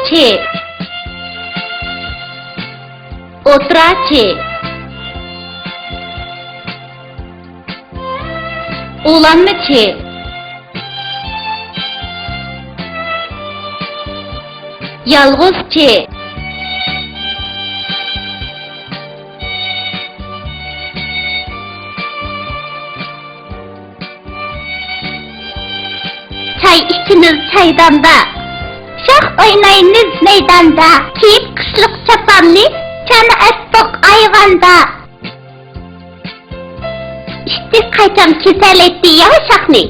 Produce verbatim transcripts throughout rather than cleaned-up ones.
چى. ئوتتۇرا چى. ئۇلانما چى. يالغۇز چى. چاي ئىچىمىز چايداندا، شاخ ئوينايمىز مەيداندا، كىيىپ قىشلىق چاپاننى، چانا ئەتتۇق ئايۋاندا. ئىتتىك قاچام كېسەلەيتتى ياۋا شاخنى،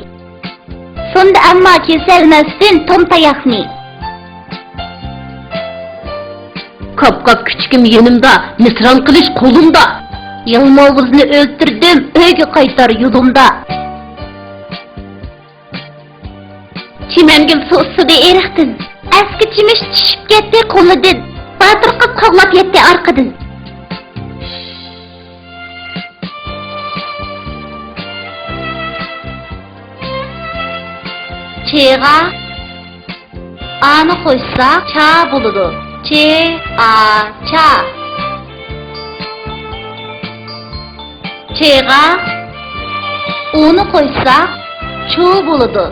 سۇندى ئەمما كېسەلمەستىن توم تاياقنى. كاپكاپ كۈچۈكۈم يېنىمدا، مىسران قىلىچ قولۇمدا. يالماۋۇزنى ئۆلتۈردۈم، ئۆيگە قايتار يولۇمدا. چىمەنگۈل سۇسىدى ئېرىقتىن، ئەسكى چىمىش چۈشۈپ كەتتى قولىدىن. باتۇر قىز قوغلاپ يەتتى ئارقىدىن. چىغا ئانى قوشساق، چا بولىدۇ. چې، ئا، چا. چېغا ئۇنى قوشساق، چۇ بولىدۇ.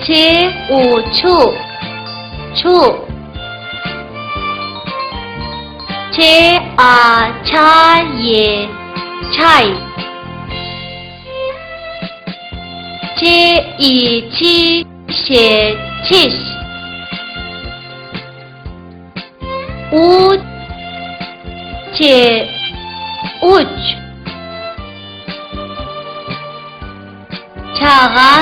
چې، ئۇ، چۇ. چۇ. چې، ئا، چا، يې، چاي. چې، ئى، چى، شې، چىش. ئۇ، چې، ئۇچ. چاغا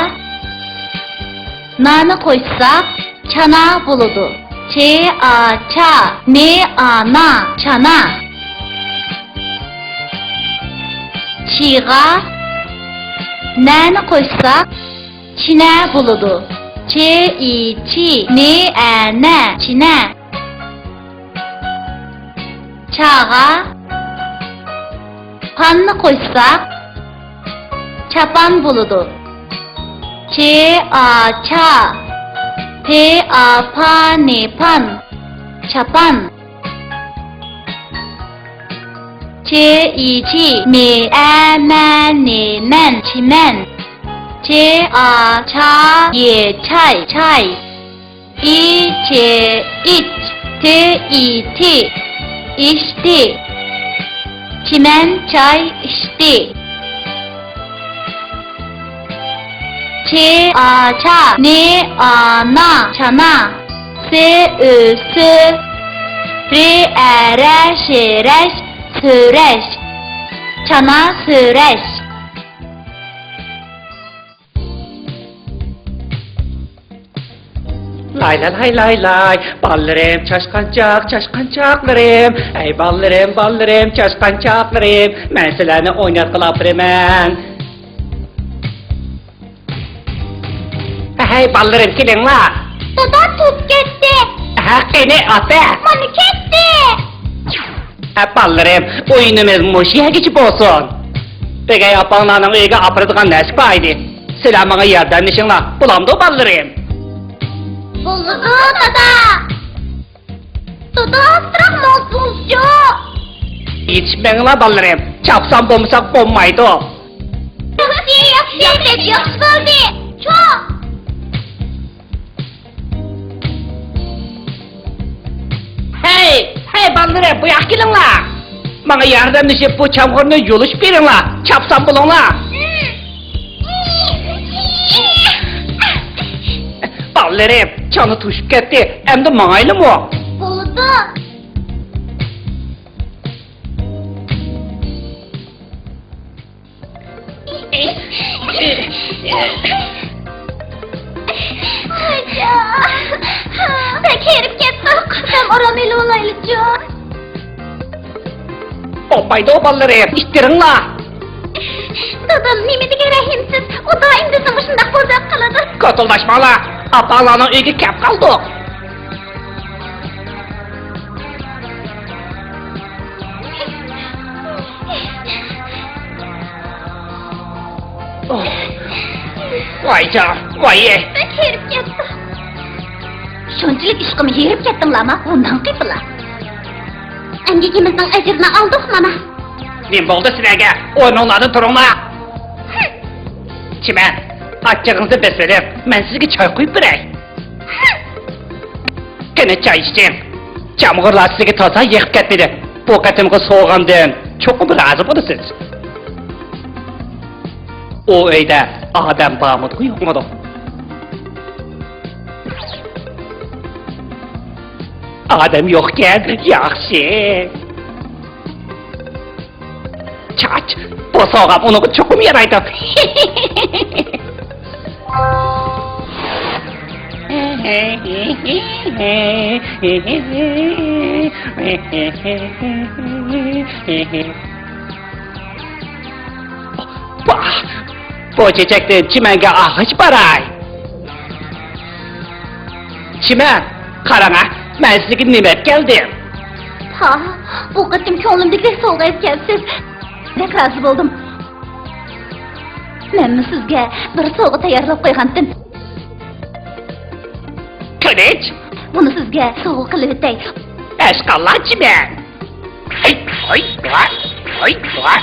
نانى قوشساق، چانا بولىدۇ. چې، ئا، چا، نې، ئا، نا، چانا. چىغا نەنى قوشساق، چىنە بولىدۇ. چې، ئى، چى، نې، ئە، نە، چىنە. چاغا پاننى قوشساق، چاپان بولىدۇ. چې، ئا، چا، پې، ئا، پا، نې، پان. چاپان. چې، ئى، چى، مې، ئە، مە، نې، مەن، چىمەن. چې، ئا، چا، يې، چاي، چاي. ئى، چې، ئىچ، تې، ئى، تى، ئىچتى. چىمەن چاي ئىچتى. چې، ئا، چا، نې، ئا، نا، چانا. سې، ئۆ، سۆ، رې، ئە، رە، شې، رەش، سۆرەش. چانا سۆرەش. لاي لاي لاي لاي لاي، بالىلىرىم چاشقانچاق، چاشقانچاقلىرىم. ئەي بالىلىرىم، بالىلىرىم، چاشقانچاقلىرىم. مەن سىلەرنى ئويناتقىلى ئاپىرىمەن. ھەي، بالىلىرىم، كېلىڭلار. دادا، توپ كەتتى. ھە، قېنى، ئات ھە. مانا كەتتى. ھە، بالىلىرىم، ئويۇنىمىز مۇشۇ يەرگىچە بولسۇن. ئۆگەي ئاپاڭلارنىڭ ئۆيىگە ئاپىرىدىغان نەرسە بار ئىدى. سىلەر ماڭا ياردەملىشىڭلار. بولامدۇ، بالىلىرىم؟ بولىدۇ، دادا. دادا، ئاستىراق ماڭسىڭىزچۇ؟ يېتىشمەڭلار، بالىلىرىم. چاپسان بولمىساق بولمايدۇ. ياخشى، ياخشى، ياخشى، بەك ياخشى بولدى. چوڭ. ھەي، ھەي، بالىلىرىم، بۇ ياققا كېلىڭلار. ماڭا ياردەملىشىپ، بۇ چامغۇرنى يۇلۇشۇپ بېرىڭلار. چاپسان بولۇڭلار. بالىلىرىم، چانا توشۇپ كەتتى. ئەمدى ماڭايلىمۇ؟ بولىدۇ. بەك ھېرىپ كەتتۇق. دەم ئارام ئېلىۋالايلىچۇ. بولمايدۇ، بالىلىرىم، ئىتتىرىڭلار. دادام نېمە دېگەن رەھىمسىز. ئۇ دائىم بىزنى مۇشۇنداق بوزەك قىلىدۇ. كوتۇلداشماڭلار. ئاپاڭلارنىڭ ئۆيىگە كەپ قالدۇق. ۋايجان، ۋاي. بەك ھېرىپ كەتتۇق. شۇنچىلىك ئىشقىمۇ ھېرىپ كەتتىڭلارما، بۇ ناڭقى بالا؟ ئەمگىكىمىزنىڭ ئەجرىنى ئالدۇق، ماما. نېمە بولدى سىلەرگە؟ ئورنۇڭلاردىن تۇرۇڭلار. چىمەن، ئاچچىقىڭىزنى بېسىۋېلىڭ، مەن سىزگە چاي قۇيۇپ بېرەي. قېنى، چاي ئىچىڭ. چامغۇرلار سىزگە تازا يېقىپ كەتمىدى. بۇ قېتىمقى سوۋغامدىن چوقۇم رازى بولىسىز. ئۇ ئۆيدە ئادەم بارمىدىغۇ يوقمىدۇ؟ ئادەم يوقكەن، ياخشى. چاچ، بۇ سوۋغام ئۇنىڭغا چوقۇم يارايدۇ. باھ، بۇ چېچەكتىن چىمەنگە ئالغاچ باراي. چىمەن، قاراڭا، مەن سىزگە نېمە ئەپ كەلدىم. ھا، بۇ قېتىم كۆڭلۈمدىكىدەك سوۋغا ئەپ كەپسىز. بەك رازى بولدۇم. مەنمۇ سىزگە بىر سوۋغا تەييارلاپ قويغانتىم. قىلىچ! بۇنى سىزگە سوۋغا قىلىۋېتەي. ئەشقاللا چىمەن! ھەي، ھاي، ۋا، ھاي، ۋا.